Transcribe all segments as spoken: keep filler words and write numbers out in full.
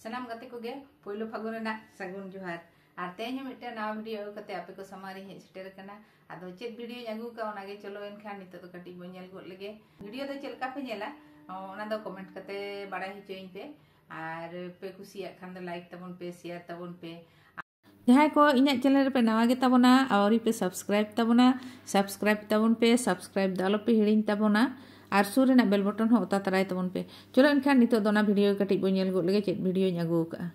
ᱥᱟᱱᱟᱢ ᱜᱟᱛᱮ ᱠᱚᱜᱮ ᱯᱳᱭᱞᱳ ᱯᱷᱟᱹᱜᱩᱱ ᱨᱮᱱᱟᱜ ᱥᱟᱹᱜᱩᱱ ᱡᱚᱦᱟᱨ᱾ ᱟᱨ ᱛᱮᱦᱮᱧ ᱦᱚᱸ ᱢᱤᱫᱴᱮᱱ ᱱᱟᱣᱟ ᱵᱷᱤᱰᱤᱭᱳ ᱟᱹᱜᱩ ᱠᱟᱛᱮ ᱟᱯᱮ ᱠᱚ ᱥᱟᱢᱟᱝ ᱨᱤᱧ ᱦᱮᱡ ᱥᱮᱴᱮᱨ ᱟᱠᱟᱱᱟ᱾ ᱟᱫᱚ ᱪᱮᱫ ᱵᱷᱤᱰᱤᱭᱳᱧ ᱟᱹᱜᱩ ᱟᱠᱟᱫᱼᱟ, ᱚᱱᱟᱜᱮ ᱪᱚᱞᱚ ᱮᱱᱠᱷᱟᱱ ᱱᱤᱛᱚᱜ ᱫᱚ ᱠᱟᱹᱴᱤᱡ ᱵᱚᱱ ᱧᱮᱞ ᱜᱚᱫ ᱞᱮᱜᱮ᱾ ᱵᱷᱤᱰᱤᱭᱳ ᱫᱚ ᱪᱮᱫ ᱞᱮᱠᱟ ᱯᱮ ᱧᱮᱞᱟ, ᱚᱱᱟ ᱫᱚ ᱠᱚᱢᱮᱱᱴ ᱠᱟᱛᱮ ᱵᱟᱲᱟᱭ ᱦᱚᱪᱚᱭᱤᱧ ᱯᱮ᱾ ᱟᱨ ᱯᱮ ᱠᱩᱥᱤᱭᱟᱜ ᱠᱷᱟᱱ ᱫᱚ ᱞᱟᱭᱤᱠ ᱛᱟᱵᱚᱱ ᱯᱮ, ᱥᱮᱭᱟᱨ ᱛᱟᱵᱚᱱ ᱯᱮ᱾ ᱡᱟᱦᱟᱸᱭ ᱠᱚ ᱤᱧᱟᱹᱜ ᱪᱮᱱᱮᱞ ᱨᱮᱯᱮ ᱱᱟᱣᱟ ᱜᱮ ᱛᱟᱵᱚᱱᱟ, ᱟᱹᱣᱨᱤ ᱯᱮ ᱥᱟᱵᱥᱠᱨᱟᱭᱤᱵ ᱛᱟᱵᱚᱱᱟ, ᱥᱟᱵᱥᱠᱨᱟᱭᱤᱵ ᱛᱟᱵᱚᱱ ᱯᱮ, ᱥᱟᱵᱥᱠᱨᱟᱭᱤᱵ ᱫᱚ ᱟᱞᱚᱯᱮ ᱦᱤᱲᱤᱧ ᱛᱟᱵᱚᱱᱟ᱾ ᱟᱨ ᱥᱩᱨ ᱨᱮᱱᱟᱜ ᱵᱮᱞ ᱵᱚᱴᱚᱱ ᱦᱚᱸ ᱚᱛᱟ ᱛᱟᱨᱟᱭ ᱛᱟᱵᱚᱱ ᱯᱮ᱾ ᱪᱚᱞᱚ ᱮᱱᱠᱷᱟᱱ ᱱᱤᱛᱚᱜ ᱫᱚ ᱚᱱᱟ ᱵᱷᱤᱰᱤᱭᱳ ᱠᱟᱹᱴᱤᱡ ᱵᱚᱱ ᱧᱮᱞ ᱜᱚᱫ ᱞᱮᱜᱮ, ᱪᱮᱫ ᱵᱷᱤᱰᱤᱭᱳᱧ ᱟᱹᱜᱩ ᱟᱠᱟᱫᱼᱟ᱾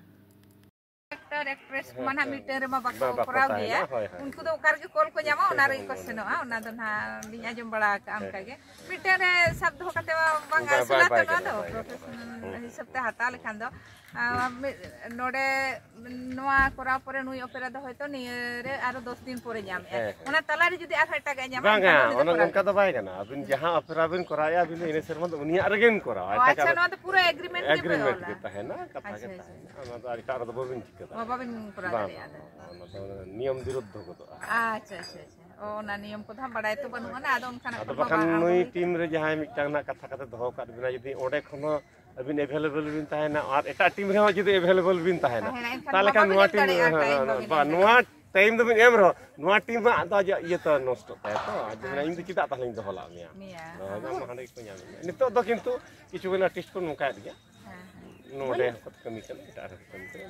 ᱮᱠᱴᱟᱨ ᱮᱠᱴᱨᱮᱥ ᱠᱚᱢᱟ ᱱᱟᱦᱟᱜ ᱢᱤᱫᱴᱮᱱ ᱨᱮᱢᱟ ᱵᱟᱠᱚ ᱵᱟ-, ᱵᱟᱠᱚ ᱠᱚᱨᱟᱣ ᱛᱟᱦᱮᱱᱟ, ᱜᱮᱭᱟ᱾ ᱦᱳᱭ, ᱦᱳᱭ᱾ ᱩᱱᱠᱩ ᱫᱚ ᱚᱠᱟ ᱨᱮᱜᱮ ᱠᱚᱞ ᱠᱚ ᱧᱟᱢᱟ, ᱚᱱᱟ ᱨᱮᱜᱮ ᱠᱚ ᱥᱮᱱᱚᱜᱼᱟ᱾ ᱚᱱᱟ ᱫᱚ ᱱᱟᱦᱟᱜ ᱞᱤᱧ ᱟᱸᱡᱚᱢ ᱵᱟᱲᱟ ᱟᱠᱟᱫᱼᱟ᱾ ᱦᱮᱸ᱾ ᱚᱱᱠᱟ ᱜᱮ ᱢᱤᱫᱴᱮᱱ ᱨᱮ ᱥᱟᱵ ᱫᱚᱦᱚ ᱠᱟᱛᱮ ᱢᱟ ᱵᱟᱝ ᱵᱟᱭ, ᱟᱹᱥᱩᱞᱟ ᱵᱟᱭ ᱛᱚ᱾ ᱱᱚᱣᱟ ᱜᱟᱱᱚᱜᱼᱟ, ᱫᱚ ᱵᱟᱭ ᱜᱟᱱᱚᱜᱼᱟ᱾ ᱯᱨᱚᱯᱷᱮᱥᱚᱱᱟᱞ ᱦᱤᱥᱟᱹᱵ ᱛᱮ ᱦᱟᱛᱟᱣ ᱞᱮᱠᱷᱟᱱ ᱫᱚ, ᱟᱨ ᱢᱤᱫ, ᱱᱚᱰᱮ ᱱᱚᱣᱟ ᱠᱚᱨᱟᱣ ᱯᱚᱨᱮ ᱱᱩᱭ ᱚᱯᱮᱨᱟ ᱫᱚ ᱦᱚᱭᱛᱳ ᱱᱤᱭᱟᱹ ᱨᱮ ᱟᱨᱚ ᱫᱚᱥ ᱫᱤᱱ ᱯᱚᱨᱮ ᱧᱟᱢᱮᱜᱼᱟᱭ᱾ ᱦᱮᱸ, ᱦᱮᱸ᱾ ᱚᱱᱟ ᱛᱟᱞᱟ ᱨᱮ ᱡᱩᱫᱤ ᱟᱨᱦᱚᱸ ᱮᱴᱟᱜᱟᱜ ᱮ ᱧᱟᱢᱟ, ᱵᱟᱝᱟ, ᱮᱱᱠᱷᱟᱱ ᱫᱚ ᱩᱱᱤ ᱫᱚ ᱚᱱᱟ, ᱠᱚᱨᱟᱣ ᱚᱱᱠᱟ ᱫᱚ ᱜᱮ᱾ ᱵᱟᱭ ᱜᱟᱱᱚᱜᱼᱟ᱾ ᱟᱹᱵᱤᱱ ᱡᱟᱦᱟᱸ ᱚᱯᱮᱨᱟ ᱵᱤᱱ ᱠᱚᱨᱟᱣᱮᱜᱼᱟ, ᱟᱹᱵᱤᱱ ᱫᱚ ᱤᱱᱟᱹ ᱥᱮᱨᱢᱟ ᱫᱚ ᱩᱱᱤᱭᱟᱜ ᱨᱮᱜᱮ ᱵᱤᱱ ᱠᱚᱨᱟᱣᱟ᱾ ᱚ, ᱮᱴᱟᱜᱟᱜ ᱟᱪᱪᱷᱟ, ᱫᱚ ᱱᱚᱣᱟ ᱫᱚ ᱯᱩᱨᱟᱹ ᱮᱜᱽᱨᱤᱢᱮᱱᱴ ᱜᱮᱯᱮ ᱮᱜᱽᱨᱤᱢᱮᱱᱴ ᱚᱞᱟ? ᱜᱮ ᱛᱟᱦᱮᱱᱟ, ᱠᱟᱛᱷᱟ ᱟᱪᱪᱷᱟ, ᱜᱮ ᱟᱪᱪᱷᱟ᱾ ᱛᱟᱦᱮᱱᱟ᱾ ᱚᱱᱟ ᱫᱚ ᱮᱴᱟᱜ ᱨᱮᱫᱚ ᱵᱟᱹᱵᱤᱱ ᱪᱤᱠᱟᱹ ᱚ, ᱫᱟᱲᱮᱭᱟᱜᱼᱟ᱾ ᱵᱟᱵᱤᱱ ᱠᱚᱨᱟᱣ ᱵᱟᱝ, ᱫᱟᱲᱮᱭᱟᱜᱼᱟ᱾ ᱵᱟᱝ, ᱵᱟᱝ, ᱚᱱᱟ ᱫᱚ ᱱᱤᱭᱚᱢ ᱵᱤᱨᱩᱫᱽᱫᱷᱚ ᱜᱚᱫᱚᱜᱼᱟ᱾ ᱟᱪᱪᱷᱟ, ᱟᱪᱪᱷᱟ, ᱟᱪᱪᱷᱟ᱾ ᱚ, ᱚᱱᱟ ᱱᱤᱭᱚᱢ ᱠᱚᱫᱚ ᱦᱟᱸᱜ ᱵᱟᱲᱟᱭ ᱛᱚ ᱵᱟᱹᱱᱩᱜᱼᱟ ᱱᱟ, ᱟᱫᱚ ᱚᱱᱠᱟᱱ ᱟᱫᱚ ᱠᱚᱢᱟ ᱵᱟᱠᱷᱟᱱ ᱵᱟᱝ ᱱᱩᱭ ᱦᱩᱭ ᱴᱤᱢ ᱨᱮ ᱡᱟᱦᱟᱸᱭ ᱢᱤᱫᱴᱟᱝ ᱱᱟᱜ ᱠᱟᱛᱷᱟ ᱠᱟᱛᱮ ᱫᱚᱦᱚ ᱠᱟᱜ ᱵᱤᱱᱟ, ᱡᱩᱫᱤ ᱚᱸᱰᱮ ᱠᱷᱚᱱ ᱦᱚᱸ ᱟᱹᱵᱤᱱ ᱮᱵᱷᱮᱞᱮᱵᱚᱞ ᱵᱤᱱ ᱛᱟᱦᱮᱱᱟ ᱟᱨ ᱮᱴᱟᱜ ᱴᱤᱢ ᱨᱮᱦᱚᱸ ᱡᱩᱫᱤ ᱮᱵᱷᱮᱞᱮᱵᱚᱞ ᱵᱤᱱ ᱛᱟᱦᱮᱱᱟ, ᱛᱟᱦᱮᱱᱟ, ᱮᱱᱠᱷᱟᱱ ᱛᱟᱦᱚᱞᱮ ᱢᱟ ᱠᱷᱟᱱ ᱵᱟᱵᱤᱱ ᱱᱚᱣᱟ ᱮᱢ ᱴᱤᱢ, ᱫᱟᱲᱮᱭᱟᱜᱼᱟ, ᱦᱮᱸ, ᱴᱟᱭᱤᱢ ᱦᱮᱸ, ᱵᱟᱵᱤᱱ ᱵᱟ, ᱮᱢ ᱱᱚᱣᱟ ᱫᱟᱲᱮᱭᱟᱜᱼᱟ᱾ ᱴᱟᱭᱤᱢ ᱫᱚᱵᱤᱱ ᱮᱢ ᱨᱮᱦᱚᱸ, ᱱᱚᱣᱟ ᱴᱤᱢ ᱢᱟ ᱟᱫᱚ ᱟᱡᱟᱜ ᱤᱭᱟᱹ ᱛᱚ ᱱᱚᱥᱴᱚᱜ ᱛᱟᱭᱟ ᱛᱚ, ᱟᱡ ᱫᱚ ᱢᱮᱱᱟ, ᱟᱪᱪᱷᱟ, "ᱤᱧ ᱫᱚ ᱟᱪᱪᱷᱟ᱾ ᱪᱮᱫᱟᱜ ᱛᱟᱦᱞᱮᱧ ᱫᱚᱦᱚ ᱞᱟᱜ ᱢᱮᱭᱟ?" ᱢᱮᱭᱟ, ᱱᱚᱣᱟ ᱦᱮᱸ᱾ ᱫᱚ ᱟᱢ ᱦᱟᱸᱰᱮ ᱜᱮᱠᱚ ᱧᱟᱢᱮᱫ ᱢᱮᱭᱟ᱾ ᱱᱤᱛᱚᱜ ᱫᱚ ᱠᱤᱱᱛᱩ ᱠᱤᱪᱷᱩ ᱜᱟᱱ ᱟᱨᱴᱤᱥᱴ ᱠᱚ ᱱᱚᱝᱠᱟᱭᱮᱫ ᱜᱮᱭᱟ᱾ ᱦᱮᱸ, ᱦᱮᱸ᱾ ᱱᱚᱰᱮ ᱵᱚᱞᱮ ᱦᱚᱸᱠᱚ ᱠᱟᱹᱢᱤ ᱠᱟᱱᱟ, ᱮᱴᱟᱜ ᱨᱮᱦᱚᱸ ᱠᱚ ᱠᱟᱹᱢᱤ ᱠᱟᱱᱟ᱾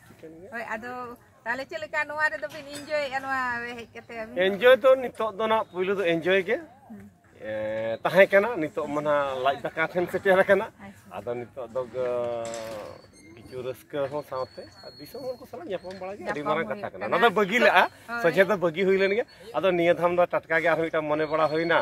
ᱴᱷᱤᱠᱟᱹᱱ ᱜᱮᱭᱟ᱾ ᱦᱳᱭ, ᱟᱫᱚ ᱛᱟᱦᱞᱮ ᱪᱮᱫ ᱞᱮᱠᱟ ᱱᱚᱣᱟ ᱨᱮᱫᱚ ᱵᱤᱱ ᱤᱱᱡᱚᱭᱮᱫᱼᱟ, ᱱᱚᱣᱟ ᱨᱮ ᱦᱮᱡ ᱠᱟᱛᱮ ᱟᱹᱵᱤᱱ? ᱮᱱᱡᱚᱭ ᱫᱚ ᱱᱤᱛᱚᱜ ᱫᱚ ᱱᱟᱜ ᱯᱩᱭᱞᱩ ᱫᱚ ᱮᱱᱡᱚᱭ ᱜᱮ, ᱦᱩᱸ᱾ ᱮ, ᱛᱟᱦᱮᱸ ᱠᱟᱱᱟ, ᱱᱤᱛᱚᱜ ᱢᱟ ᱱᱟᱜ ᱞᱟᱡ ᱫᱟᱠᱟ ᱴᱷᱮᱱ ᱥᱮᱴᱮᱨ ᱟᱠᱟᱱᱟ᱾ ᱟᱪᱪᱷᱟ᱾ ᱟᱫᱚ ᱱᱤᱛᱚᱜ ᱫᱚ, ᱜᱚ-, ᱠᱤᱪᱷᱩ ᱨᱟᱹᱥᱠᱟᱹ ᱦᱚᱸ ᱥᱟᱶᱛᱮ ᱟᱨ ᱫᱤᱥᱚᱢ ᱦᱚᱲ ᱠᱚ ᱥᱟᱞᱟᱜ ᱧᱟᱯᱟᱢ ᱵᱟᱲᱟ ᱜᱮ ᱟᱹᱰᱤ ᱧᱟᱯᱟᱢ ᱢᱟᱨᱟᱝ ᱠᱟᱛᱷᱟ ᱦᱩᱭᱩᱜ ᱠᱟᱱᱟ᱾ ᱠᱟᱱᱟ᱾ ᱚᱱᱟ ᱫᱚ ᱵᱟᱹᱜᱤ ᱞᱮᱜᱼᱟ, ᱦᱳᱭ᱾ ᱥᱚᱡᱷᱮ ᱫᱚ ᱵᱟᱹᱜᱤ ᱦᱩᱭ ᱞᱮᱱ ᱜᱮ᱾ ᱟᱫᱚ ᱱᱤᱭᱟᱹ ᱫᱷᱟᱢ ᱫᱚ ᱴᱟᱴᱠᱟ ᱜᱮ ᱟᱨᱦᱚᱸ ᱢᱤᱫᱴᱟᱝ ᱢᱚᱱᱮ ᱵᱟᱲᱟ ᱦᱩᱭᱱᱟ,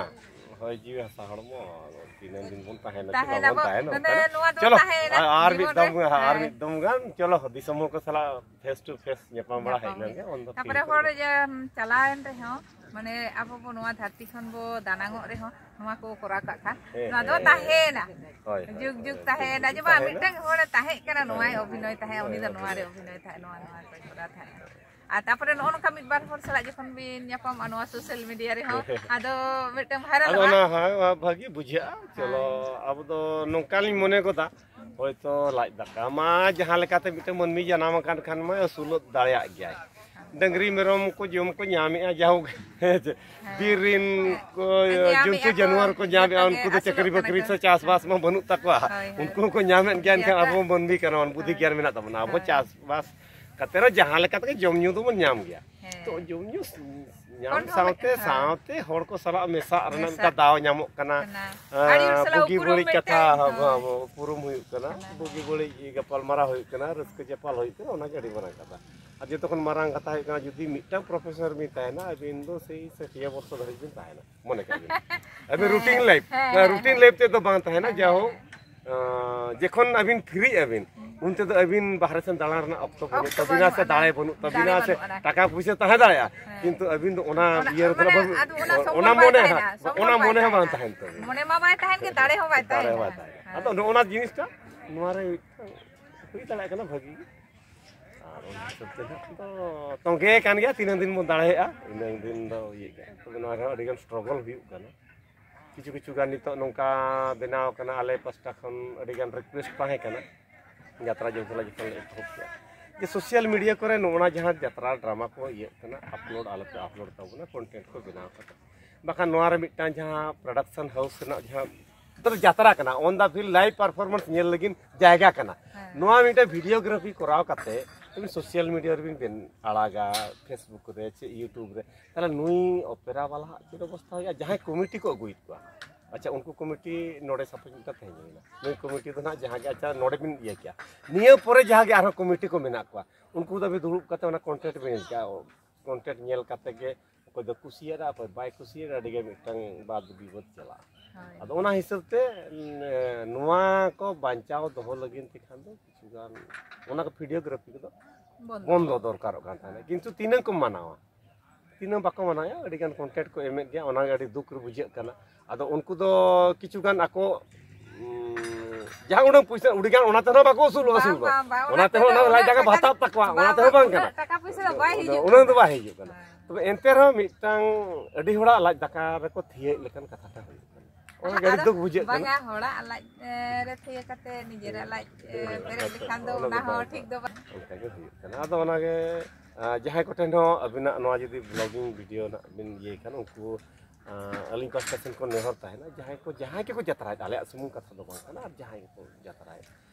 ᱦᱚᱭ ᱡᱤᱣᱤ ᱦᱟᱥᱟ ᱦᱚᱲᱢᱚ, ᱟᱫᱚ ᱛᱤᱱᱟᱹᱜ ᱫᱤᱱ ᱵᱚᱱ ᱛᱟᱦᱮᱱᱟ ᱪᱮ ᱛᱟᱦᱮᱱᱟ ᱵᱟᱵᱚᱱ ᱵᱚ-, ᱛᱟᱦᱮᱱᱟ, ᱢᱟᱱᱮ ᱛᱟᱦᱮᱱᱟ᱾ ᱱᱚᱣᱟ ᱫᱚ ᱪᱚᱞᱚ, ᱛᱟᱦᱮᱸᱭᱮᱱᱟ ᱟᱨ, ᱟᱨ ᱢᱤᱫ ᱡᱤᱵᱚᱱ ᱫᱚᱢ, ᱨᱮ᱾ ᱟᱨ ᱦᱮᱸ᱾ ᱢᱤᱫ ᱫᱚᱢ ᱜᱟᱱ, ᱪᱚᱞᱚ, ᱫᱤᱥᱚᱢ ᱦᱚᱲ ᱠᱚ ᱥᱟᱞᱟᱜ face to face ᱧᱟᱯᱟᱢ ᱵᱟᱲᱟ ᱦᱮᱡ ᱧᱟᱯᱟᱢ ᱞᱮᱱ ᱦᱩᱭ᱾ ᱜᱮ, ᱩᱱ ᱫᱚ ᱛᱟᱯᱚᱨᱮ ᱯᱷᱤᱨ ᱦᱚᱲ ᱠᱚᱨᱮ᱾ ᱡᱮ, ᱪᱟᱞᱟᱣᱮᱱ ᱨᱮᱦᱚᱸ, ᱢᱟᱱᱮ, ᱟᱵᱚ ᱵᱚ ᱱᱚᱣᱟ ᱫᱷᱟᱹᱨᱛᱤ ᱠᱷᱚᱱ ᱵᱚ ᱫᱟᱱᱟᱝᱚᱜ ᱨᱮᱦᱚᱸ, ᱱᱚᱣᱟ ᱠᱚ ᱠᱚᱨᱟᱣ ᱠᱟᱜ ᱠᱷᱟᱱ, ᱦᱮᱸ, ᱱᱚᱣᱟ ᱫᱚ ᱦᱮᱸ, ᱦᱮᱸ᱾ ᱛᱟᱦᱮᱸᱭᱮᱱᱟ᱾ ᱦᱳᱭ, ᱦᱳᱭ, ᱡᱩᱜᱽ ᱦᱳᱭ, ᱡᱩᱜᱽ ᱦᱳᱭ, ᱛᱟᱦᱮᱸᱭᱮᱱᱟ᱾ ᱡᱩᱜᱽ ᱡᱮ ᱵᱟᱝ, ᱛᱟᱦᱮᱸᱭᱮᱱᱟ᱾ ᱢᱤᱫᱴᱟᱝ ᱦᱚᱲᱮ ᱛᱟᱦᱮᱸ ᱠᱟᱱᱟ, ᱱᱚᱣᱟᱭ ᱦᱳᱭ, ᱚᱵᱷᱤᱱᱚᱭ ᱛᱟᱦᱮᱸᱫ, ᱩᱱᱤ ᱫᱚ ᱦᱳᱭ, ᱱᱚᱣᱟᱨᱮ ᱦᱳᱭ᱾ ᱚᱵᱷᱤᱱᱚᱭ ᱛᱟᱦᱮᱸᱫ, ᱱᱚᱣᱟ, ᱱᱚᱣᱟ ᱠᱚᱭ ᱠᱚᱨᱟᱣ ᱛᱟᱦᱮᱸᱫ᱾ ᱟᱨ ᱛᱟᱯᱚᱨᱮ ᱱᱚᱜᱼᱚ ᱱᱚᱝᱠᱟ ᱢᱤᱫ ᱵᱟᱨ ᱦᱚᱲ ᱥᱟᱞᱟᱜ ᱡᱚᱠᱷᱚᱱ ᱵᱤᱱ ᱧᱟᱯᱟᱢᱟ ᱱᱚᱣᱟ ᱥᱳᱥᱟᱞ ᱢᱤᱰᱤᱭᱟ ᱨᱮᱦᱚᱸ, ᱟᱫᱚ ᱢᱤᱫᱴᱟᱝ ᱟᱫᱚ ᱵᱷᱟᱭᱨᱟᱞᱚᱜᱼᱟ᱾ ᱚᱱᱟ ᱦᱚᱸ ᱵᱷᱟᱹᱜᱤ ᱵᱩᱡᱷᱟᱹᱜᱼᱟ᱾ ᱪᱚᱞᱚ, ᱦᱮᱸ᱾ ᱟᱵᱚ ᱫᱚ ᱱᱚᱝᱠᱟ ᱞᱤᱧ ᱢᱚᱱᱮ ᱜᱚᱫᱟ, ᱦᱳᱭᱛᱳ ᱞᱟᱡ ᱫᱟᱠᱟ ᱢᱟ ᱡᱟᱦᱟᱸ ᱞᱮᱠᱟᱛᱮ ᱢᱤᱫᱴᱟᱝ ᱢᱟᱹᱱᱢᱤ ᱡᱟᱱᱟᱢ ᱟᱠᱟᱱ ᱠᱷᱟᱱ ᱢᱟ ᱟᱹᱥᱩᱞᱚᱜ ᱫᱟᱲᱮᱭᱟᱜ ᱜᱮᱭᱟᱭ᱾ ᱰᱟᱹᱝᱨᱤ ᱢᱮᱨᱚᱢ ᱠᱚ ᱡᱚᱢ ᱠᱚ ᱧᱟᱢᱮᱜᱼᱟ, ᱡᱟᱦᱳᱠ ᱵᱤᱨ ᱨᱮᱱ ᱠᱚ ᱧᱟᱢᱮᱜᱼᱟ ᱡᱚᱱᱛᱩ ᱠᱚ, ᱡᱟᱱᱣᱟᱨ ᱠᱚ ᱧᱟᱢᱮᱜᱼᱟ, ᱡᱚᱛᱚ ᱜᱮ ᱩᱱᱠᱩ ᱫᱚ ᱟᱹᱥᱩᱞᱚᱜ ᱪᱟᱹᱠᱨᱤ ᱠᱟᱱᱟ ᱵᱟᱹᱠᱨᱤ ᱠᱚ᱾ ᱥᱮ ᱪᱟᱥᱵᱟᱥ ᱢᱟ ᱵᱟᱹᱱᱩᱜ ᱛᱟᱠᱚᱣᱟ᱾ ᱦᱳᱭ, ᱦᱳᱭ᱾ ᱩᱱᱠᱩ ᱦᱚᱸᱠᱚ ᱧᱟᱢᱮᱫ ᱜᱮᱭᱟ, ᱮᱱᱠᱷᱟᱱ ᱡᱚᱛᱚ᱾ ᱟᱵᱚ ᱢᱟᱹᱱᱢᱤ ᱠᱟᱱᱟ ᱵᱚᱱ, ᱵᱩᱫᱷᱤ ᱦᱳᱭ᱾ ᱜᱮᱭᱟᱱ ᱢᱮᱱᱟᱜ ᱛᱟᱵᱚᱱᱟ᱾ ᱟᱵᱚ ᱦᱳᱭ᱾ ᱪᱟᱥᱵᱟᱥ ᱠᱟᱛᱮ ᱨᱮ ᱡᱟᱦᱟᱸ ᱞᱮᱠᱟ ᱛᱮᱜᱮ ᱡᱚᱢ ᱧᱩ ᱫᱚᱵᱚᱱ ᱧᱟᱢ ᱜᱮᱭᱟ᱾ ᱦᱮᱸ᱾ ᱛᱚ ᱡᱚᱢ ᱧᱩ ᱧᱟᱢ ᱦᱚᱲᱢᱚ ᱥᱟᱶᱛᱮ, ᱢᱤᱫᱴᱟᱝ, ᱦᱮᱸ᱾ ᱥᱟᱶᱛᱮ ᱦᱚᱲ ᱠᱚ ᱥᱟᱞᱟᱜ ᱢᱮᱥᱟᱜ ᱨᱮᱱᱟᱜ ᱢᱮᱥᱟᱜ ᱢᱤᱫᱴᱟᱝ ᱫᱟᱣ ᱧᱟᱢᱚᱜ ᱠᱟᱱᱟ᱾ ᱠᱟᱱᱟ᱾ ᱟᱨ ᱟᱹᱰᱤ ᱦᱚᱲ ᱥᱟᱞᱟᱜ ᱵᱩᱜᱤ ᱩᱯᱨᱩᱢ ᱵᱟᱹᱲᱤᱡ ᱠᱟᱛᱷᱟ ᱢᱤᱫᱴᱟᱝ, ᱦᱚᱸ, ᱦᱮᱸ᱾ ᱦᱚᱸ, ᱩᱯᱨᱩᱢ ᱦᱩᱭᱩᱜ ᱠᱟᱱᱟ, ᱠᱟᱱᱟ᱾ ᱵᱩᱜᱤ ᱵᱟᱹᱲᱤᱡ ᱜᱟᱯᱟᱞ ᱢᱟᱨᱟᱣ ᱦᱩᱭᱩᱜ ᱠᱟᱱᱟ, ᱨᱟᱹᱥᱠᱟᱹ ᱪᱟᱯᱟᱞ ᱦᱩᱭᱩᱜ ᱠᱟᱱᱟ, ᱚᱱᱟᱜᱮ ᱟᱹᱰᱤ ᱢᱟᱨᱟᱝ ᱠᱟᱛᱷᱟ᱾ ᱟᱨ ᱡᱚᱛᱚ ᱠᱷᱚᱱ ᱢᱟᱨᱟᱝ ᱠᱟᱛᱷᱟ ᱦᱩᱭᱩᱜ ᱠᱟᱱᱟ, ᱡᱩᱫᱤ ᱢᱤᱫᱴᱟᱝ ᱯᱨᱚᱯᱷᱮᱥᱚᱨ ᱵᱤᱱ ᱛᱟᱦᱮᱱᱟ, ᱟᱹᱵᱤᱱ ᱫᱚ ᱥᱮᱭ ᱥᱟᱹᱴᱤᱭᱟᱹ ᱵᱚᱨᱥᱚ ᱫᱷᱟᱹᱵᱤᱡ ᱵᱤᱱ ᱛᱟᱦᱮᱱᱟ, ᱢᱚᱱᱮ ᱠᱟᱜ ᱵᱤᱱ᱾ ᱟᱹᱵᱤᱱ ᱦᱮᱸ, ᱨᱩᱴᱤᱱ ᱞᱟᱭᱤᱯᱷ, ᱦᱮᱸ, ᱦᱮᱸ, ᱨᱩᱴᱤᱱ ᱦᱮᱸ᱾ ᱞᱟᱭᱤᱯᱷ ᱛᱮᱫᱚ ᱵᱟᱝ ᱛᱟᱦᱮᱱᱟ, ᱦᱮᱸ, ᱡᱟᱭᱦᱳᱠ, ᱦᱮᱸ᱾ ᱟᱸ, ᱡᱚᱠᱷᱚᱱ ᱟᱹᱵᱤᱱ ᱯᱷᱨᱤᱜ ᱟᱹᱵᱤᱱ, ᱩᱱ ᱛᱮᱫᱚ ᱟᱹᱵᱤᱱ ᱵᱟᱦᱨᱮ ᱥᱮᱱ ᱫᱟᱬᱟᱱ ᱨᱮᱱᱟᱜ ᱚᱠᱛᱚ ᱵᱟᱹᱱᱩᱜ ᱚᱠᱛᱚ ᱛᱟᱹᱵᱤᱱᱟ ᱵᱟᱹᱱᱩᱜ ᱥᱮ ᱟᱱᱟ᱾ ᱫᱟᱲᱮ ᱵᱟᱹᱱᱩᱜ ᱫᱟᱲᱮ ᱛᱟᱹᱵᱤᱱᱟ ᱥᱮ ᱵᱟᱹᱱᱩᱜ ᱟᱱᱟ᱾ ᱴᱟᱠᱟ ᱯᱩᱭᱥᱟᱹ ᱛᱟᱦᱮᱸ ᱫᱟᱲᱮᱭᱟᱜᱼᱟ, ᱦᱮᱸ᱾ ᱠᱤᱱᱛᱩ ᱟᱹᱵᱤᱱ ᱫᱚ ᱚᱱᱟ ᱚᱱᱟ, ᱤᱭᱟᱹ ᱨᱮᱫᱚ ᱢᱟᱱᱮ, ᱵᱟᱹᱵᱤᱱ, ᱟᱫᱚ ᱚᱱᱟ ᱥᱚᱢᱵᱷᱚᱵ ᱚᱱᱟ ᱵᱟᱭ ᱢᱚᱱᱮ ᱛᱟᱦᱮᱱᱟ, ᱦᱟᱸᱜ, ᱥᱚᱢᱵᱷᱚᱵ ᱚᱱᱟ ᱵᱟᱭ ᱢᱚᱱᱮ ᱦᱚᱸ ᱛᱟᱦᱮᱱᱟ᱾ ᱵᱟᱝ ᱛᱟᱦᱮᱱ ᱛᱟᱹᱵᱤᱱᱟ᱾ ᱢᱚᱱᱮ ᱢᱟ ᱵᱟᱭ ᱛᱟᱦᱮᱱ ᱜᱮ, ᱫᱟᱲᱮ ᱦᱚᱸ ᱵᱟᱭ ᱫᱟᱲᱮ ᱛᱟᱦᱮᱱᱟ᱾ ᱦᱚᱸ ᱵᱟᱭ ᱛᱟᱦᱮᱱᱟ᱾ ᱦᱮᱸ᱾ ᱟᱫᱚ ᱱᱚᱜᱼᱚ ᱱᱟ ᱡᱤᱱᱤᱥᱴᱟ ᱱᱚᱣᱟ ᱨᱮ ᱢᱤᱫᱴᱟᱝ ᱦᱩᱭ ᱫᱟᱲᱮᱭᱟᱜ ᱠᱟᱱᱟ ᱵᱷᱟᱹᱜᱤ ᱜᱮ᱾ ᱟᱨ ᱚᱱᱟ ᱦᱤᱥᱟᱹᱵ ᱛᱮ ᱱᱟᱦᱟᱜ ᱫᱚ ᱛᱚᱸᱜᱮ ᱠᱟᱱ ᱜᱮᱭᱟ, ᱛᱤᱱᱟᱹᱝ ᱫᱤᱱ ᱵᱚᱱ ᱫᱟᱲᱮᱭᱟᱜᱼᱟ, ᱤᱱᱟᱹᱝ ᱫᱤᱱ ᱫᱚ ᱤᱭᱟᱹᱜ ᱜᱮᱭᱟ᱾ ᱛᱚᱵᱮ ᱱᱚᱣᱟ ᱨᱮᱦᱚᱸ ᱟᱹᱰᱤᱜᱟᱱ ᱥᱴᱨᱚᱜᱚᱞ ᱦᱩᱭᱩᱜ ᱠᱟᱱᱟ᱾ ᱠᱤᱪᱷᱩ ᱠᱤᱪᱷᱩ ᱜᱟᱱ ᱱᱤᱛᱚᱜ ᱱᱚᱝᱠᱟ ᱵᱮᱱᱟᱣ ᱠᱟᱱᱟ, ᱟᱞᱮ ᱯᱟᱥᱴᱟ ᱠᱷᱚᱱ ᱟᱹᱰᱤᱜᱟᱱ ᱨᱤᱠᱩᱭᱮᱥᱴ ᱛᱟᱦᱮᱸ ᱠᱟᱱᱟ, ᱡᱟᱛᱨᱟ ᱡᱚᱢᱥᱟᱞᱟ ᱡᱚᱠᱷᱚᱱ ᱞᱮ ᱮᱛᱚᱦᱚᱵ ᱠᱮᱜᱼᱟ, ᱡᱮ ᱥᱳᱥᱟᱞ ᱢᱤᱰᱤᱭᱟ ᱠᱚᱨᱮ ᱱᱚᱜᱼᱚ ᱱᱟ ᱡᱟᱦᱟᱸ ᱡᱟᱛᱨᱟ ᱰᱨᱟᱢᱟ ᱠᱚ ᱤᱭᱟᱹᱜ ᱠᱟᱱᱟ, ᱟᱯᱞᱳᱰ ᱟᱞᱚᱯᱮ ᱟᱯᱞᱳᱰ ᱛᱟᱵᱚᱱᱟ, ᱠᱚᱱᱴᱮᱱᱴ ᱠᱚ ᱵᱮᱱᱟᱣ ᱠᱟᱛᱮ᱾ ᱵᱟᱠᱷᱟᱱ ᱱᱚᱣᱟ ᱨᱮ ᱢᱤᱫᱴᱟᱝ ᱡᱟᱦᱟᱸ ᱯᱨᱚᱰᱟᱠᱥᱚᱱ ᱦᱟᱣᱩᱥ ᱨᱮᱱᱟᱜ ᱡᱟᱦᱟᱸ ᱱᱤᱛᱚᱜ ᱫᱚ ᱡᱟᱛᱨᱟ ᱠᱟᱱᱟ, ᱚᱱ ᱫᱟ ᱯᱷᱤᱞᱰ ᱞᱟᱭᱤᱵᱷ ᱯᱟᱨᱯᱷᱚᱨᱢᱮᱱᱥ ᱧᱮᱞ ᱞᱟᱹᱜᱤᱫ ᱡᱟᱭᱜᱟ ᱠᱟᱱᱟ᱾ ᱦᱮᱸ᱾ ᱱᱚᱣᱟ ᱢᱤᱫᱴᱮᱱ ᱵᱷᱤᱰᱤᱭᱳᱜᱨᱟᱯᱷᱤ ᱠᱚᱨᱟᱣ ᱠᱟᱛᱮ ᱟᱹᱵᱤᱱ ᱥᱳᱥᱟᱞ ᱢᱤᱰᱤᱭᱟ ᱨᱮᱵᱤᱱ ᱵᱮᱱ ᱟᱲᱟᱜᱟ, ᱯᱷᱮᱥᱵᱩᱠ ᱨᱮ ᱪᱮ ᱤᱭᱩᱴᱩᱵᱽ ᱨᱮ, ᱛᱟᱦᱚᱞᱮ ᱱᱩᱭ ᱚᱯᱮᱨᱟ ᱵᱟᱞᱟ ᱦᱟᱜ ᱪᱮᱫ ᱚᱵᱚᱥᱛᱷᱟ ᱦᱩᱭᱩᱜᱼᱟ? ᱡᱟᱦᱟᱸᱭ ᱠᱚᱢᱤᱴᱤ ᱠᱚ ᱟᱹᱜᱩᱭᱮᱫ ᱠᱚᱣᱟ, ᱟᱪᱪᱷᱟ, ᱩᱱᱠᱩ ᱠᱚᱢᱤᱴᱤ ᱱᱚᱰᱮ ᱥᱟᱯᱳᱡᱽ ᱢᱤᱫᱴᱟᱝ ᱛᱟᱦᱮᱸ ᱦᱩᱭᱱᱟ, ᱱᱩᱭ ᱠᱚᱢᱤᱴᱤ ᱫᱚ ᱱᱟᱦᱟᱜ ᱡᱟᱦᱟᱸ ᱜᱮ, ᱟᱪᱪᱷᱟ, ᱱᱚᱰᱮ ᱵᱤᱱ ᱤᱭᱟᱹ ᱠᱮᱭᱟ, ᱱᱤᱭᱟᱹ ᱯᱚᱨᱮ ᱡᱟᱦᱟᱸ ᱜᱮ ᱟᱨᱦᱚᱸ ᱠᱚᱢᱤᱴᱤ ᱠᱚ ᱢᱮᱱᱟᱜ ᱠᱚᱣᱟ, ᱩᱱᱠᱩ ᱫᱚ ᱟᱹᱵᱤᱱ ᱫᱩᱲᱩᱵ ᱠᱟᱛᱮ ᱚᱱᱟ ᱠᱚᱱᱴᱮᱱᱴ ᱵᱤᱱ ᱧᱮᱞ ᱠᱮᱭᱟ, ᱠᱚᱱᱴᱮᱱᱴ ᱧᱮᱞ ᱠᱟᱛᱮ ᱜᱮ ᱚᱠᱚᱭ ᱫᱚ ᱠᱩᱥᱤᱭᱟᱫᱟ, ᱚᱠᱚᱭ ᱵᱟᱭ ᱠᱩᱥᱤᱭᱟᱫᱟ, ᱟᱹᱰᱤ ᱜᱮ ᱢᱤᱫᱴᱟᱝ ᱵᱟᱫ ᱵᱤᱵᱟᱹᱫ ᱪᱟᱞᱟᱜᱼᱟ᱾ ᱦᱳᱭ᱾ ᱟᱫᱚ ᱚᱱᱟ ᱦᱤᱥᱟᱹᱵ ᱛᱮ, ᱩᱸ, ᱱᱚᱣᱟ ᱠᱚ ᱵᱟᱧᱪᱟᱣ ᱫᱚᱦᱚ ᱞᱟᱹᱜᱤᱫ ᱛᱮᱠᱷᱟᱱ ᱫᱚ ᱠᱤᱪᱷᱩ ᱜᱟᱱ ᱚᱱᱟ ᱠᱚ ᱵᱷᱤᱰᱤᱭᱳᱜᱨᱟᱯᱷᱤ ᱠᱚᱫᱚ ᱵᱚᱱᱫᱚ᱾ ᱵᱚᱱᱫᱚ ᱫᱚᱨᱠᱟᱨᱚᱜ ᱠᱟᱱ ᱛᱟᱦᱮᱸᱫ, ᱠᱤᱱᱛᱩ ᱛᱤᱱᱟᱹᱜ ᱠᱚ ᱢᱟᱱᱟᱣᱟ? ᱛᱤᱱᱟᱹᱜ ᱵᱟᱠᱚ ᱢᱟᱱᱟᱣᱮᱫᱼᱟ, ᱟᱹᱰᱤᱜᱟᱱ ᱠᱚᱱᱴᱮᱱᱴ ᱠᱚ ᱮᱢᱮᱫ ᱜᱮᱭᱟ, ᱚᱱᱟᱜᱮ ᱟᱹᱰᱤ ᱫᱩᱠ ᱨᱮ ᱵᱩᱡᱷᱟᱹᱜ ᱠᱟᱱᱟ᱾ ᱟᱫᱚ ᱩᱱᱠᱩ ᱫᱚ ᱠᱤᱪᱷᱩ ᱜᱟᱱ ᱟᱠᱚ, ᱩᱸ, ᱡᱟᱦᱟᱸ ᱩᱰᱟᱹᱝ ᱯᱩᱭᱥᱟᱹ, ᱩᱰᱤᱜᱟᱱ ᱚᱱᱟ ᱛᱮᱦᱚᱸ ᱵᱟᱠᱚ ᱟᱹᱥᱩᱞᱚᱜᱼᱟ, ᱟᱹᱥᱩᱞ ᱵᱟᱝ, ᱫᱚ᱾ ᱵᱟᱝ, ᱵᱟᱝ, ᱚᱱᱟ ᱚᱱᱟ ᱛᱮᱦᱚᱸ ᱛᱮᱦᱚᱸ ᱚᱱᱟ ᱩᱱᱟᱹᱜ ᱞᱟᱡ ᱫᱟᱠᱟ ᱴᱟᱠᱟ ᱵᱷᱟᱛᱟᱜ ᱛᱟᱠᱚᱣᱟ, ᱵᱟᱝ, ᱚᱱᱟ ᱛᱮᱦᱚᱸ ᱵᱟᱝ, ᱵᱟᱝ ᱠᱟᱱᱟ᱾ ᱩᱱᱟᱹᱜ ᱴᱟᱠᱟ ᱯᱩᱭᱥᱟᱹ ᱫᱚ ᱵᱟᱭ ᱟᱫᱚ ᱦᱤᱡᱩᱜ ᱩᱱᱟᱹᱜ ᱫᱚ ᱠᱟᱱᱟ᱾ ᱵᱟᱭ ᱦᱤᱡᱩᱜ ᱠᱟᱱᱟ᱾ ᱦᱮᱸ᱾ ᱛᱚᱵᱮ ᱮᱱᱛᱮ ᱨᱮᱦᱚᱸ ᱢᱤᱫᱴᱟᱝ ᱟᱹᱰᱤ ᱦᱚᱲᱟᱜ ᱞᱟᱡ ᱫᱟᱠᱟ ᱨᱮᱠᱚ ᱛᱷᱤᱭᱟᱹᱭᱮᱫ ᱞᱮᱠᱟᱱ ᱠᱟᱛᱷᱟ ᱴᱟᱜ ᱦᱩᱭᱩᱜ ᱠᱟᱱᱟ᱾ ᱚᱱᱟ ᱜᱮ ᱟᱹᱰᱤ ᱟᱫᱚ ᱫᱩᱠ ᱵᱩᱡᱷᱟᱹᱜ ᱠᱟᱱᱟ᱾ ᱵᱟᱝᱟ, ᱦᱚᱲᱟᱜ ᱞᱟᱡ, ᱮ, ᱨᱮ ᱛᱷᱤᱭᱟᱹ ᱠᱟᱛᱮ ᱱᱤᱡᱮᱨᱟᱜ ᱞᱟᱡ, ᱮ, ᱯᱮᱨᱮᱡ ᱞᱮᱠᱷᱟᱱ ᱫᱚ ᱚᱱᱟ ᱚᱱᱟ ᱫᱚ ᱦᱚᱸ ᱵᱟᱝ ᱴᱷᱤᱠ ᱫᱚ ᱵᱟᱝ᱾ ᱚᱱᱠᱟ ᱜᱮ ᱦᱩᱭᱩᱜ ᱠᱟᱱᱟ᱾ ᱟᱫᱚ ᱚᱱᱟᱜᱮ, ᱟ, ᱡᱟᱦᱟᱸᱭ ᱠᱚᱴᱷᱮᱱ ᱦᱚᱸ ᱟᱹᱵᱤᱱᱟᱜ ᱱᱚᱣᱟ ᱡᱩᱫᱤ vlogging video ᱱᱟᱜ ᱵᱤᱱ ᱤᱭᱟᱹᱭ ᱠᱷᱟᱱ, ᱩᱱᱠᱩ, ᱟ, ᱟᱹᱞᱤᱧ ᱯᱟᱥᱴᱟ ᱥᱮᱱ ᱠᱷᱚᱱ ᱱᱮᱦᱚᱨ ᱛᱟᱦᱮᱱᱟ, ᱡᱟᱦᱟᱸᱭ ᱠᱚ, ᱡᱟᱦᱟᱸᱭ ᱜᱮᱠᱚ ᱡᱟᱛᱨᱟᱭᱮᱫ, ᱟᱞᱮᱭᱟᱜ ᱥᱩᱢᱩᱝ ᱠᱟᱛᱷᱟ ᱫᱚ ᱵᱟᱝ ᱠᱟᱱᱟ, ᱟᱨ ᱡᱟᱦᱟᱸᱭ ᱜᱮᱠᱚ ᱡᱟᱛᱨᱟᱭᱮᱫ,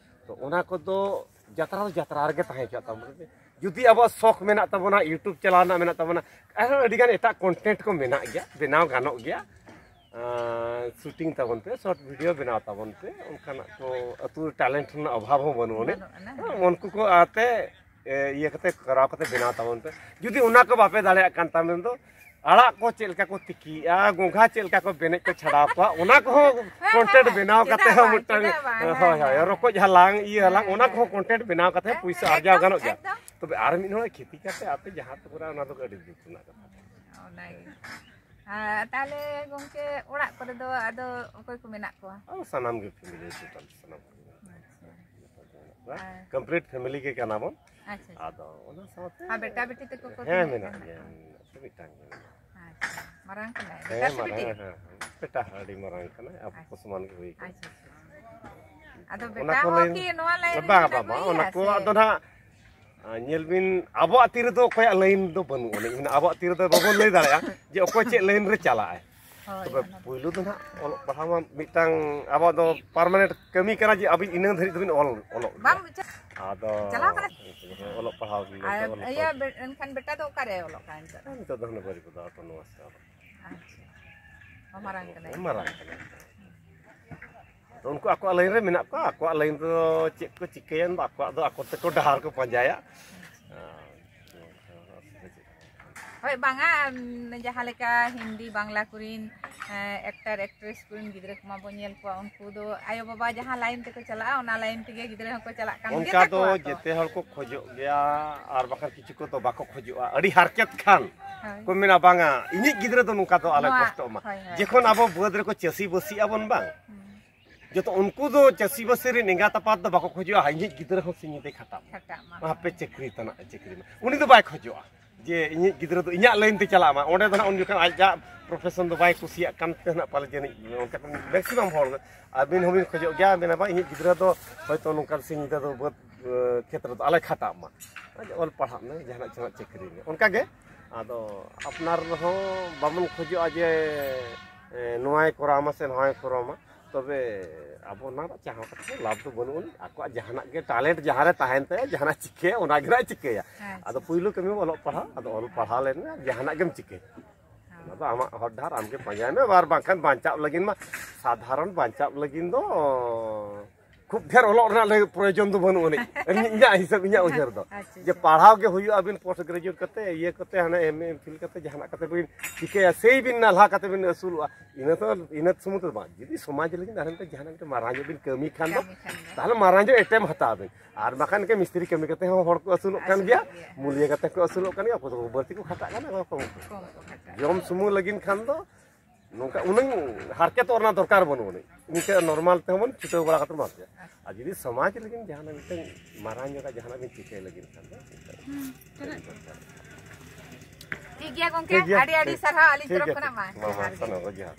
ᱛᱚ ᱚᱱᱟ ᱠᱚᱫᱚ ᱡᱟᱛᱨᱟ ᱫᱚ ᱡᱟᱛᱨᱟ ᱨᱮᱜᱮ ᱛᱟᱦᱮᱸ ᱦᱚᱪᱚᱣᱟᱜ ᱛᱟᱵᱚᱱ ᱯᱮ᱾ ᱡᱩᱫᱤ ᱟᱵᱚᱣᱟᱜ ᱥᱚᱠ ᱢᱮᱱᱟᱜ ᱛᱟᱵᱚᱱᱟ, YouTube ᱪᱟᱞᱟᱣ ᱨᱮᱱᱟᱜ ᱢᱮᱱᱟᱜ ᱛᱟᱵᱚᱱᱟ, ᱟᱨᱦᱚᱸ ᱟᱹᱰᱤ ᱜᱟᱱ ᱮᱴᱟᱜ content ᱠᱚ ᱢᱮᱱᱟᱜ ᱜᱮᱭᱟ, ᱵᱮᱱᱟᱣ ᱜᱟᱱᱚᱜ ᱜᱮᱭᱟ, ᱟᱸ, shooting ᱛᱟᱵᱚᱱ ᱯᱮ, short video ᱵᱮᱱᱟᱣ ᱛᱟᱵᱚᱱ ᱯᱮ, ᱚᱱᱠᱟᱱᱟᱜ ᱠᱚ ᱟᱹᱛᱩ ᱨᱮ talent ᱨᱮᱱᱟᱜ ᱚᱵᱷᱟᱵᱽ ᱦᱚᱸ ᱵᱟᱹᱱᱩᱜ ᱟᱹᱱᱤᱡ᱾ ᱵᱟᱹᱱᱩᱜ ᱟᱱᱟ᱾ ᱦᱮᱸ, ᱩᱱᱠᱩ ᱠᱚ ᱟᱛᱮ, ᱮ, ᱤᱭᱟᱹ ᱠᱟᱛᱮ, ᱠᱚᱨᱟᱣ ᱠᱟᱛᱮ ᱵᱮᱱᱟᱣ ᱛᱟᱵᱚᱱ ᱯᱮ᱾ ᱡᱩᱫᱤ ᱚᱱᱟ ᱠᱚ ᱵᱟᱯᱮ ᱫᱟᱲᱮᱭᱟᱜ ᱠᱟᱱ ᱛᱟᱵᱚᱱ ᱫᱚ, ᱟᱲᱟᱜ ᱠᱚ ᱪᱮᱫ ᱞᱮᱠᱟ ᱠᱚ ᱛᱤᱠᱤᱭᱮᱜᱼᱟ, ᱜᱚᱸᱜᱷᱟ ᱪᱮᱫ ᱞᱮᱠᱟ ᱠᱚ ᱵᱮᱱᱮᱡ ᱠᱚ ᱪᱷᱟᱰᱟᱣ ᱠᱚᱣᱟ, ᱚᱱᱟ ᱠᱚᱦᱚᱸ ᱦᱮᱸ, content ᱦᱮᱸ, ᱵᱮᱱᱟᱣ ᱪᱮᱫᱟᱜ ᱠᱟᱛᱮ ᱦᱚᱸ ᱵᱟᱝ, ᱢᱤᱫᱴᱟᱝ, ᱪᱮᱫᱟᱜ ᱵᱟᱝ, ᱦᱳᱭ, ᱦᱮᱸ, ᱦᱳᱭ, ᱦᱮᱸ᱾ ᱨᱚᱠᱚᱡ ᱦᱟᱞᱟᱝ, ᱤᱭᱟᱹ ᱦᱟᱞᱟᱝ, ᱦᱮᱸ, ᱚᱱᱟ ᱦᱮᱸ᱾ ᱠᱚᱦᱚᱸ content ᱵᱮᱱᱟᱣ ᱠᱟᱛᱮ ᱦᱮᱸ, ᱯᱩᱭᱥᱟᱹ ᱦᱮᱸ, ᱟᱨᱡᱟᱣ ᱮᱠᱫᱚᱢ, ᱜᱟᱱᱚᱜ ᱜᱮᱭᱟ᱾ ᱮᱠᱫᱚᱢ᱾ ᱛᱚᱵᱮ ᱟᱨ ᱢᱤᱫ ᱦᱚᱲᱟᱜ ᱠᱷᱮᱛᱤ ᱠᱟᱛᱮ ᱟᱯᱮ ᱡᱟᱦᱟᱸ ᱯᱮ ᱠᱚᱨᱟᱣᱟ, ᱚᱱᱟ ᱫᱚ ᱟᱹᱰᱤ ᱫᱩᱠ ᱨᱮᱱᱟᱜ ᱠᱟᱛᱷᱟ ᱠᱟᱱᱟ᱾ ᱚᱱᱟᱜᱮ᱾ ᱟᱨ ᱛᱟᱦᱞᱮ ᱜᱚᱝᱠᱮ, ᱚᱲᱟᱜ ᱠᱚᱨᱮ ᱫᱚ ᱟᱫᱚ ᱚᱠᱚᱭ ᱠᱚ ᱢᱮᱱᱟᱜ ᱠᱚᱣᱟ? ᱟᱨ ᱥᱟᱱᱟᱢ ᱜᱮ family total ᱥᱟᱱᱟᱢ ᱠᱚ ᱢᱮᱱᱟᱜ ᱠᱚᱣᱟ᱾ ᱟᱪᱪᱷᱟ᱾ ᱡᱚᱛᱚ ᱜᱮ ᱢᱮᱱᱟᱜ ᱠᱚᱣᱟ᱾ ᱟᱨ complete family ᱜᱮ ᱠᱟᱱᱟ ᱵᱚᱱ᱾ ᱟᱪᱪᱷᱟ, ᱟᱪᱪᱷᱟ᱾ ᱟᱫᱚ ᱚᱱᱟ ᱥᱟᱶᱛᱮ ᱟᱨ ᱵᱮᱴᱟ ᱵᱤᱴᱤ ᱛᱟᱠᱚ ᱠᱚ ᱦᱮᱸ, ᱛᱤᱱᱟᱹᱜ ᱢᱮᱱᱟᱜ ᱜᱟᱱ ᱜᱮᱭᱟ, ᱦᱮᱸ? ᱢᱮᱱᱟᱜ ᱠᱚᱣᱟ, ᱢᱤᱫᱴᱟᱝ ᱜᱮ ᱢᱮᱱᱟᱜᱼᱟ᱾ ᱟᱪᱪᱷᱟ᱾ ᱢᱟᱨᱟᱝ ᱠᱟᱱᱟᱭ? ᱦᱮᱸ, ᱵᱮᱴᱟ ᱥᱮ ᱢᱟᱨᱟᱝ, ᱵᱤᱴᱤ? ᱦᱮᱸ, ᱦᱮᱸ, ᱦᱮᱸ᱾ ᱵᱮᱴᱟ ᱦᱚᱸ ᱟᱹᱰᱤ ᱢᱟᱨᱟᱝ ᱠᱟᱱᱟᱭ, ᱟᱵᱚ ᱠᱚ ᱟᱪᱪᱷᱟ᱾ ᱥᱚᱢᱟᱱ ᱜᱮ ᱦᱩᱭ ᱠᱟᱱᱟ᱾ ᱟᱪᱪᱷᱟ, ᱟᱪᱪᱷᱟ᱾ ᱟᱫᱚ ᱚᱱᱟ ᱵᱮᱴᱟ ᱠᱚ ᱦᱚᱸ ᱞᱟᱹᱭ ᱠᱤ ᱱᱚᱣᱟ line ᱨᱮ ᱵᱟᱝ, ᱢᱮᱱᱟᱜ ᱵᱟᱝ, ᱵᱟᱝ, ᱚᱱᱟ ᱠᱚᱜᱮᱭᱟ ᱠᱚᱣᱟᱜ ᱥᱮ? ᱫᱚ ᱱᱟᱦᱟᱜ, ᱟ, ᱧᱮᱞ ᱵᱤᱱ, ᱟᱵᱚᱣᱟᱜ ᱛᱤ ᱨᱮᱫᱚ ᱚᱠᱚᱭᱟᱜ line ᱫᱚ ᱵᱟᱹᱱᱩᱜ ᱟᱹᱱᱤᱡ, ᱢᱟᱱᱮ, ᱟᱵᱚᱣᱟᱜ ᱛᱤ ᱨᱮᱫᱚ ᱵᱟᱵᱚᱱ ᱞᱟᱹᱭ ᱫᱟᱲᱮᱭᱟᱜᱼᱟ ᱡᱮ ᱚᱠᱚᱭ ᱪᱮᱫ line ᱨᱮ ᱪᱟᱞᱟᱜᱼᱟᱭ᱾ ᱦᱳᱭ, ᱛᱚᱵᱮ ᱚᱱᱟ ᱫᱚ᱾ ᱯᱩᱭᱞᱩ ᱫᱚ ᱱᱟᱦᱟᱜ ᱚᱞᱚᱜ ᱯᱟᱲᱦᱟᱣ ᱢᱟ ᱢᱤᱫᱴᱟᱝ ᱟᱵᱚᱣᱟᱜ ᱫᱚ permanent ᱠᱟᱹᱢᱤ ᱠᱟᱱᱟ ᱡᱮ ᱟᱹᱵᱤᱱ ᱤᱱᱟᱹ ᱫᱷᱟᱹᱨᱤᱡ ᱫᱚᱵᱤᱱ ᱚᱞ, ᱚᱞᱚᱜ ᱜᱮᱭᱟ᱾ ᱵᱟᱝ ᱵᱩᱡᱷᱟᱹᱜ ᱟᱫᱚ ᱪᱟᱞᱟᱣ ᱠᱟᱱᱟ? ᱚᱞᱚᱜ ᱯᱟᱲᱦᱟᱣ ᱟᱨ ᱚᱞᱚᱜ ᱤᱭᱟᱹ ᱯᱟᱲᱦᱟᱣ᱾ ᱵᱮ-, ᱮᱱᱠᱷᱟᱱ ᱵᱮᱴᱟ ᱫᱚ ᱚᱠᱟᱨᱮ ᱚᱞᱚᱜ ᱠᱟᱱᱟ ᱱᱤᱛᱚᱜ ᱫᱚ? ᱱᱤᱛᱚᱜ ᱫᱚ ᱦᱟᱱᱮ ᱵᱟᱹᱨᱤᱯᱟᱫᱟ autonomous ᱨᱮ ᱚᱞᱚᱜ᱾ ᱟᱪᱪᱷᱟ᱾ ᱚ, ᱢᱟᱨᱟᱝ ᱠᱟᱱᱟᱭ᱾ ᱢᱟᱨᱟᱝ ᱠᱟᱱᱟᱭ᱾ ᱛᱚ ᱩᱱᱠᱩ ᱟᱠᱚᱣᱟᱜ line ᱨᱮ ᱢᱮᱱᱟᱜ ᱠᱚᱣᱟ, ᱟᱠᱚᱣᱟᱜ line ᱨᱮᱫᱚ ᱪᱮᱫ ᱠᱚ ᱪᱤᱠᱟᱹᱭᱟ, ᱟᱠᱚᱣᱟᱜ ᱫᱚ ᱟᱠᱚ ᱛᱮᱠᱚ ᱰᱟᱦᱟᱨ ᱠᱚ ᱯᱟᱸᱡᱟᱭᱟ᱾ ᱦᱳᱭ, ᱵᱟᱝᱟ, ᱩᱢ, ᱡᱟᱦᱟᱸ ᱞᱮᱠᱟ ᱦᱤᱱᱫᱤ, ᱵᱟᱝᱞᱟ ᱠᱚᱨᱮᱱ, ᱮ, actor, actress ᱠᱚᱨᱮᱱ ᱜᱤᱫᱽᱨᱟᱹ ᱠᱚᱢᱟ ᱵᱚᱱ ᱧᱮᱞ ᱠᱚᱣᱟ, ᱩᱱᱠᱩ ᱫᱚ ᱟᱭᱳ-ᱵᱟᱵᱟ ᱡᱟᱦᱟᱸ line ᱛᱮᱠᱚ ᱪᱟᱞᱟᱜᱼᱟ, ᱚᱱᱟ line ᱛᱮᱜᱮ ᱜᱤᱫᱽᱨᱟᱹ ᱦᱚᱸᱠᱚ ᱪᱟᱞᱟᱜ ᱠᱟᱱ ᱚᱱᱠᱟ ᱜᱮᱛᱟ ᱫᱚ ᱠᱚᱣᱟ ᱛᱚ᱾ ᱡᱮᱛᱮ ᱦᱚᱲ ᱠᱚ ᱠᱷᱚᱡᱚᱜ ᱜᱮᱭᱟ, ᱟᱨ ᱵᱟᱠᱷᱟᱱ ᱠᱤᱪᱷᱩ ᱠᱚᱫᱚ ᱵᱟᱠᱚ ᱠᱷᱚᱡᱚᱜᱼᱟ᱾ ᱟᱹᱰᱤ ᱦᱟᱨᱠᱮᱛ ᱠᱷᱟᱱ ᱦᱳᱭ᱾ ᱠᱚ ᱢᱮᱱᱟ, "ᱵᱟᱝᱟ, ᱤᱧᱤᱡ ᱜᱤᱫᱽᱨᱟᱹ ᱫᱚ ᱱᱚᱝᱠᱟ ᱫᱚ ᱟᱞᱮ ᱱᱚᱣᱟ, ᱠᱚᱥᱴᱚᱜ ᱢᱟ᱾" ᱦᱳᱭ, ᱦᱳᱭ᱾ ᱡᱚᱠᱷᱚᱱ ᱟᱵᱚ ᱵᱟᱹᱫᱽ ᱨᱮᱠᱚ ᱪᱟᱹᱥᱤ ᱵᱟᱹᱥᱤᱜ ᱟᱵᱚᱱ ᱵᱟᱝ, ᱦᱩᱸ᱾ ᱡᱚᱛᱚ ᱩᱱᱠᱩ ᱫᱚ ᱪᱟᱹᱥᱤ ᱵᱟᱹᱥᱤ ᱨᱮᱱ ᱮᱸᱜᱟᱛ ᱟᱯᱟᱛ ᱫᱚ ᱵᱟᱠᱚ ᱠᱷᱚᱡᱚᱜᱼᱟ, ᱤᱧᱤᱡ ᱜᱤᱫᱽᱨᱟᱹ ᱦᱚᱸ ᱥᱤᱧ ᱧᱤᱫᱟᱹᱭ ᱠᱷᱟᱴᱟᱜ ᱢᱟ᱾ ᱠᱷᱟᱴᱟᱜ ᱢᱟ᱾ ᱦᱟᱯᱮ ᱪᱟᱹᱠᱨᱤ ᱛᱟᱱᱟᱜ ᱮ ᱪᱟᱹᱠᱨᱤ ᱢᱟ᱾ ᱩᱱᱤ ᱫᱚ ᱵᱟᱭ ᱠᱷᱚᱡᱚᱜᱼᱟ᱾ ᱡᱮ ᱤᱧᱤᱡ ᱜᱤᱫᱽᱨᱟᱹ ᱫᱚ ᱤᱧᱟᱹᱜ ᱞᱟᱭᱤᱱ ᱛᱮ ᱪᱟᱞᱟᱜ ᱢᱟ, ᱚᱸᱰᱮ ᱫᱚ ᱦᱟᱸᱜ ᱩᱱ ᱡᱚᱠᱷᱚᱱ ᱟᱡᱟᱜ ᱯᱨᱚᱯᱷᱮᱥᱚᱱ ᱫᱚ ᱵᱟᱭ ᱠᱩᱥᱤᱭᱟᱜ ᱠᱟᱱ ᱛᱮ ᱦᱟᱸᱜ ᱯᱟᱞᱮ ᱡᱟᱹᱱᱤᱡ ᱚᱱᱠᱟ ᱠᱚ ᱢᱮᱠᱥᱤᱢᱟᱢ ᱦᱚᱲ ᱜᱮ ᱟᱹᱵᱤᱱ ᱦᱚᱸᱵᱤᱱ ᱠᱷᱚᱡᱚᱜ ᱜᱮᱭᱟ, ᱢᱮᱱᱟ ᱵᱟᱝ ᱤᱧᱤᱡ ᱜᱤᱫᱽᱨᱟᱹ ᱫᱚ ᱦᱚᱭᱛᱳ ᱱᱚᱝᱠᱟᱱ ᱥᱤᱧ ᱧᱤᱫᱟᱹ ᱫᱚ ᱵᱟᱹᱫᱽ ᱮ, ᱠᱷᱮᱛ ᱨᱮᱫᱚ ᱟᱞᱚᱭ ᱠᱷᱟᱴᱟᱜ ᱢᱟ, ᱚᱞ ᱯᱟᱲᱦᱟᱜ ᱢᱮ, ᱡᱟᱦᱟᱱᱟᱜ ᱡᱟᱦᱟᱱᱟᱜ ᱪᱟᱹᱠᱨᱤ ᱢᱮ, ᱚᱱᱠᱟ ᱜᱮ᱾ ᱟᱫᱚ ᱟᱯᱱᱟᱨ ᱨᱮᱦᱚᱸ ᱵᱟᱵᱚᱱ ᱠᱷᱚᱡᱚᱜᱼᱟ ᱡᱮ ᱮ, ᱱᱚᱣᱟᱭ ᱠᱚᱨᱟᱣ ᱢᱟ ᱥᱮ ᱱᱚᱣᱟᱭ ᱠᱚᱨᱟᱣ ᱢᱟ, ᱛᱚᱵᱮ ᱟᱵᱚ ᱚᱱᱟ ᱫᱚ ᱪᱟᱦᱟᱣ ᱠᱟᱛᱮ ᱞᱟᱵᱷ ᱫᱚ ᱵᱟᱹᱱᱩᱜ ᱟᱹᱱᱤᱡ᱾ ᱟᱠᱚᱣᱟᱜ ᱡᱟᱦᱟᱱᱟᱜ ᱜᱮ ᱴᱮᱞᱮᱱᱴ ᱡᱟᱦᱟᱸ ᱨᱮ ᱛᱟᱦᱮᱱ ᱛᱟᱭᱟ, ᱡᱟᱦᱟᱱᱟᱜ ᱪᱤᱠᱟᱹᱭᱟ, ᱚᱱᱟ ᱜᱮ ᱱᱟᱜ ᱪᱤᱠᱟᱹᱭᱟ᱾ ᱟᱪᱪᱷᱟ᱾ ᱟᱫᱚ ᱯᱩᱭᱞᱩ ᱠᱟᱹᱢᱤ ᱢᱟ ᱚᱞᱚᱜ ᱯᱟᱲᱦᱟᱣ, ᱟᱫᱚ ᱚᱞ ᱯᱟᱲᱦᱟᱣ ᱞᱮᱱ ᱢᱮ, ᱡᱟᱦᱟᱱᱟᱜ ᱜᱮᱢ ᱪᱤᱠᱟᱹᱭᱟ᱾ ᱚᱱᱟ ᱫᱚ ᱟᱢᱟᱜ ᱦᱚᱨ ᱰᱟᱦᱟᱨ ᱟᱢ ᱜᱮ ᱯᱟᱸᱡᱟᱭ ᱢᱮ, ᱟᱨ ᱵᱟᱝᱠᱷᱟᱱ ᱵᱟᱧᱪᱟᱣ ᱞᱟᱹᱜᱤᱫ ᱢᱟ ᱥᱟᱫᱷᱟᱨᱚᱱ ᱵᱟᱧᱪᱟᱣ ᱞᱟᱹᱜᱤᱫ ᱫᱚ ᱠᱷᱩᱵ ᱰᱷᱮᱨ ᱚᱞᱚᱜ ᱨᱮᱱᱟᱜ ᱞᱟᱹᱜᱤᱫ ᱯᱨᱚᱭᱳᱡᱚᱱ ᱫᱚ ᱵᱟᱹᱱᱩᱜ ᱟᱹᱱᱤᱡ᱾ ᱤᱧᱟᱹᱜ ᱦᱤᱥᱟᱹᱵ, ᱤᱧᱟᱹᱜ ᱩᱭᱦᱟᱹᱨ ᱫᱚ ᱟᱪᱪᱷᱟ, ᱡᱮ ᱟᱪᱪᱷᱟ᱾ ᱯᱟᱲᱦᱟᱣ ᱜᱮ ᱦᱩᱭᱩᱜᱼᱟ, ᱟᱹᱵᱤᱱ ᱯᱳᱥᱴ ᱜᱨᱮᱡᱩᱭᱮᱴ ᱠᱟᱛᱮ, ᱤᱭᱟᱹ ᱠᱟᱛᱮ, ᱦᱟᱱᱮ ᱮᱢ ᱮ ᱮᱢ ᱯᱷᱤᱞ ᱠᱟᱛᱮ ᱡᱟᱦᱟᱱᱟᱜ ᱠᱟᱛᱮ ᱵᱤᱱ ᱪᱤᱠᱟᱹᱭᱟ, ᱥᱮᱭ ᱵᱤᱱ ᱱᱟᱞᱦᱟ ᱠᱟᱛᱮ ᱵᱤᱱ ᱟᱹᱥᱩᱞᱚᱜᱼᱟ᱾ ᱤᱱᱟᱹ ᱫᱚ, ᱤᱱᱟᱹ ᱥᱩᱢᱩᱝ ᱫᱚ ᱵᱟᱝ, ᱡᱩᱫᱤ ᱥᱚᱢᱟᱡᱽ ᱞᱟᱹᱜᱤᱫ ᱟᱨᱦᱚᱸ ᱢᱤᱫᱴᱮᱱ ᱡᱟᱦᱟᱱᱟᱜ ᱢᱤᱫᱴᱮᱱ ᱢᱟᱨᱟᱝ ᱧᱚᱜ ᱵᱤᱱ ᱠᱟᱹᱢᱤ ᱠᱷᱟᱱ ᱫᱚ, ᱠᱟᱹᱢᱤ ᱠᱷᱟᱱ ᱫᱚ᱾ ᱛᱟᱦᱚᱞᱮ ᱢᱟᱨᱟᱝ ᱧᱚᱜ ᱮᱴᱮᱢ ᱦᱟᱛᱟᱣ ᱵᱤᱱ᱾ ᱟᱨ ᱵᱟᱠᱷᱟᱱ ᱤᱱᱠᱟᱹ ᱢᱤᱥᱛᱨᱤ ᱠᱟᱹᱢᱤ ᱠᱟᱛᱮ ᱦᱚᱸ ᱦᱚᱲ ᱠᱚ ᱟᱹᱥᱩᱞᱚᱜ ᱠᱟᱱ ᱜᱮᱭᱟ, ᱟᱹᱥᱩᱞᱚᱜ ᱜᱮᱭᱟ᱾ ᱢᱩᱞᱤᱭᱟᱹ ᱠᱟᱛᱮ ᱠᱚ ᱟᱹᱥᱩᱞᱚᱜ ᱠᱟᱱ ᱜᱮᱭᱟ, ᱚᱠᱚᱭ ᱫᱚ ᱵᱟᱹᱲᱛᱤ ᱠᱚ ᱠᱷᱟᱴᱟᱜ ᱠᱟᱱᱟ, ᱚᱠᱚᱭ ᱠᱚ ᱠᱚᱢ ᱠᱚ᱾ ᱠᱚᱢ ᱠᱚ ᱠᱷᱟᱴᱟᱜ ᱡᱚᱢ ᱥᱩᱢᱩᱝ ᱞᱟᱹᱜᱤᱫ ᱠᱷᱟᱱ ᱫᱚ ᱱᱚᱝᱠᱟ ᱩᱱᱟᱹᱝ ᱦᱟᱨᱠᱮᱛᱚᱜ ᱨᱮᱱᱟᱜ ᱫᱚᱨᱠᱟᱨ ᱵᱟᱹᱱᱩᱜ ᱟᱹᱱᱤᱡ᱾ ᱤᱱᱠᱟᱹ ᱱᱚᱨᱢᱟᱞ ᱛᱮᱦᱚᱸ ᱵᱚᱱ ᱪᱷᱩᱴᱟᱹᱣ ᱵᱟᱲᱟ ᱠᱟᱛᱮ ᱵᱚᱱ ᱟᱨᱠᱤ᱾ ᱟᱨ ᱡᱩᱫᱤ ᱥᱚᱢᱟᱡᱽ ᱞᱟᱹᱜᱤᱫ ᱡᱟᱦᱟᱱᱟᱜ ᱢᱤᱫᱴᱟᱝ ᱢᱟᱨᱟᱝ ᱧᱚᱜᱟᱜ ᱡᱟᱦᱟᱱᱟᱜ ᱵᱤᱱ ᱪᱤᱠᱟᱹᱭ ᱞᱟᱹᱜᱤᱫ ᱠᱷᱟᱱ ᱫᱚ ᱴᱷᱤᱠ ᱜᱮᱭᱟ ᱜᱚᱝᱠᱮ, ᱴᱷᱤᱠ ᱜᱮᱭᱟ, ᱟᱹᱰᱤ ᱟᱹᱰᱤ ᱴᱷᱤᱠ᱾ ᱥᱟᱨᱦᱟᱣ ᱟᱹᱞᱤᱧ ᱴᱷᱤᱠ ᱛᱚᱨᱚᱯ ᱜᱮᱭᱟ, ᱠᱷᱚᱱᱟᱜ ᱢᱟ᱾ ᱴᱷᱤᱠ᱾ ᱢᱟ, ᱢᱟ, ᱡᱚᱦᱟᱨ ᱜᱮ᱾ ᱥᱟᱱᱟᱢ ᱠᱚ ᱡᱚᱦᱟᱨ᱾